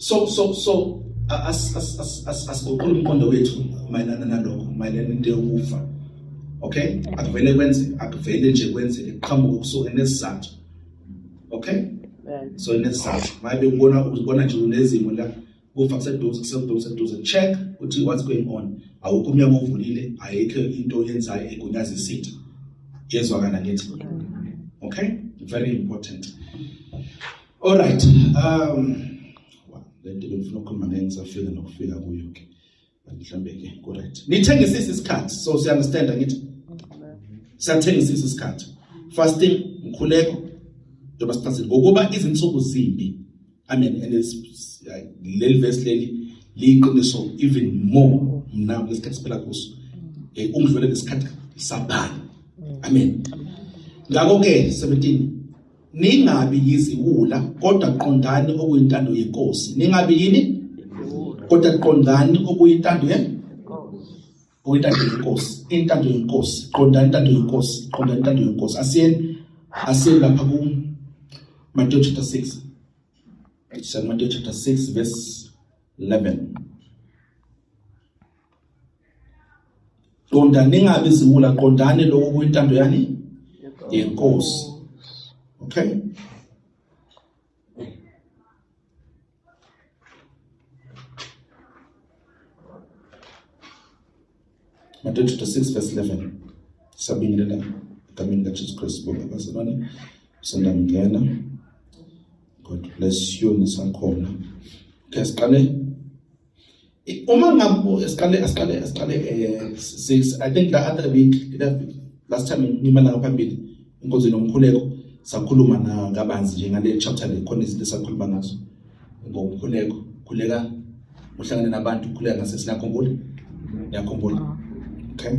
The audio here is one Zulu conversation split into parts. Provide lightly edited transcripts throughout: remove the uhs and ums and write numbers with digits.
So asiguqule umqondo wethu mayelana nalokho, mayelana nento yokufa. Okay, akuvele kwenze, akuvele nje kwenzeke, kuqhamuke kusuke nesizathu. Okay, so nesizathu maye bekubona, uzibona nje unezimo la kufa kuseduze, kuseduze, kuseduze, check ukuthi what's going on. Awukho umnyango ovulile, ayikho into oyenzayo egunyaza isitha. Yezwakala ngithi? Okay, very important. All right, lento bengifuna ukukhuluma ngeke ngisafika nokufika kuyo ke, mhlambe ke ku right. Nithengisisa isikhathi, so siya understand ngithi siyathengisisa isikhathi. Fasting, umkhuleko, njengoba sichazile ngokuba izinsuku zimbi. Amen. And it's leli verse leli liyiqiniso even more now lesikhathi siphila kuso, ungidlule lesikhathi sabani. Amen. Ngakho ke 17, ningabi yiziwula kodwa qondani okuyintando yeNkosi. Ningabi yini? Kodwa qondani okuyintando okuyintando yeNkosi. Intando yeNkosi, qondani intando yeNkosi, qondani intando yeNkosi. Asiyeni lapha ku Matthew chapter 6. So Matthew chapter 6 verse 11. Qonda, ningabi iziwula, qondani lokhu kuyintando yani yeNkosi. Okay, Matthew chapter 6 verse 11. Sabingelela egameni likaJesu Kristu bonke abazalwane. Sanda ngena. God bless you nisakhona. Okay, siqale uma ngabe siqale 6. I think the other week, last time ngimana ngaphambili inkonzo nomkhuleko, sakhuluma na kabanzi nje ngale chapter le, khona izinto esakhuluma ngazo ngomkhuleko, khuleka uhlangane nabantu, khuleka ngasese. Niyakhumbula? Niyakhumbula? Okay,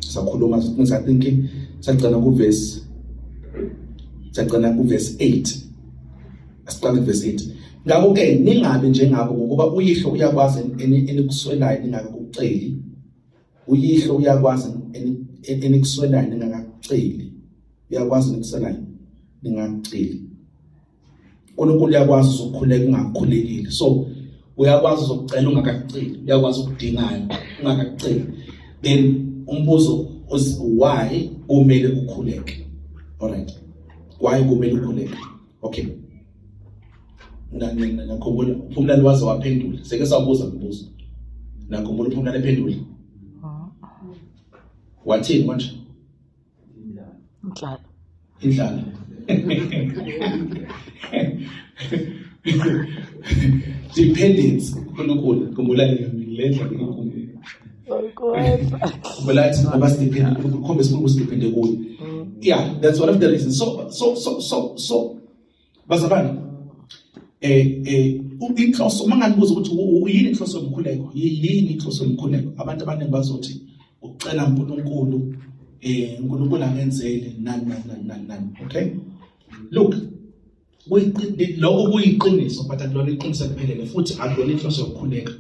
sakhuluma, I think sagcina ku verse 8. Asiqale verse 8. Ngakho ke ningabi njengabo, ngokuba uyihlo uyakwazi enikuswelayo ningakakuceli. Uyihlo uyakwazi enikuswelayo ningakakuceli. Uyakwazi enikuswelayo ningakakuceli. uNkulunkulu uyakwazi ukukhuleka ungakhulekile. So uyakwazi ukucela ungakakuceli, uyakwazi ukudingayo ungakakuceli. Then umbuzo is, why kumele ukhuleke? Alright, why kumele ukhuleke? Okay, ngakhumbula uPhumlani waze waphendula, seke sawubuza umbuzo. Nakhumbula uPhumlani ephendula wathini manje? Indlala. Indlala, dependence kuNkulunkulu. Khumbula le ndlela Ngikwenza. Khumbula athi ngoba sidepende kuNkulunkulu, khombe sifuna ukusidepende kuye. Yeah, that's one of the reasons. So bazalwane, inhloso, uma nganibuza ukuthi yini inhloso yomkhuleko, yini inhloso yomkhuleko, abantu abaningi bazothi ucela uNkulunkulu, uNkulunkulu angenzele nani nani nani nani nani. Okay, look, lokho kuyiqiniso, but akulona iqiniso eliphelele futhi akuyona inhloso yokukhuleka.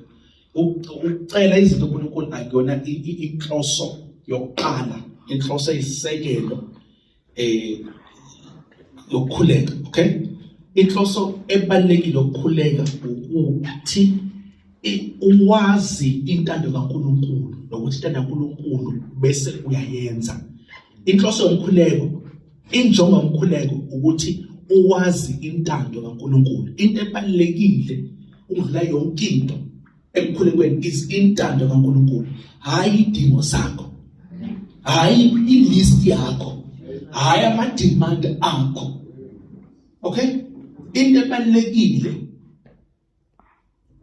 Ukucela izinto kuNkulunkulu akuyona inhloso yokuqala, inhloso eyisisekelo yokukhuleka. Okay, inhloso ebalulekile yokukhuleka ukuthi uwazi intando kaNkulunkulu, nokuthi intando kaNkulunkulu bese uyayenza. Inhloso yomkhuleko, injongo yomkhuleko ukuthi uwazi intando kaNkulunkulu. Into ebalulekile ukudlula yonke into emkhulekweni is intando kaNkulunkulu, hayi idingo zakho, hayi ilist yakho, hayi ama demand akho. Okay, into ebalulekile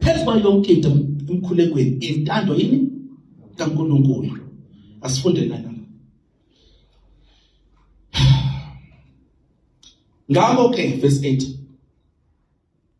phezu kwayo yonke into emkhulekweni intando yini kaNkulunkulu. Asifunde lana. Ngakho ke verse 8.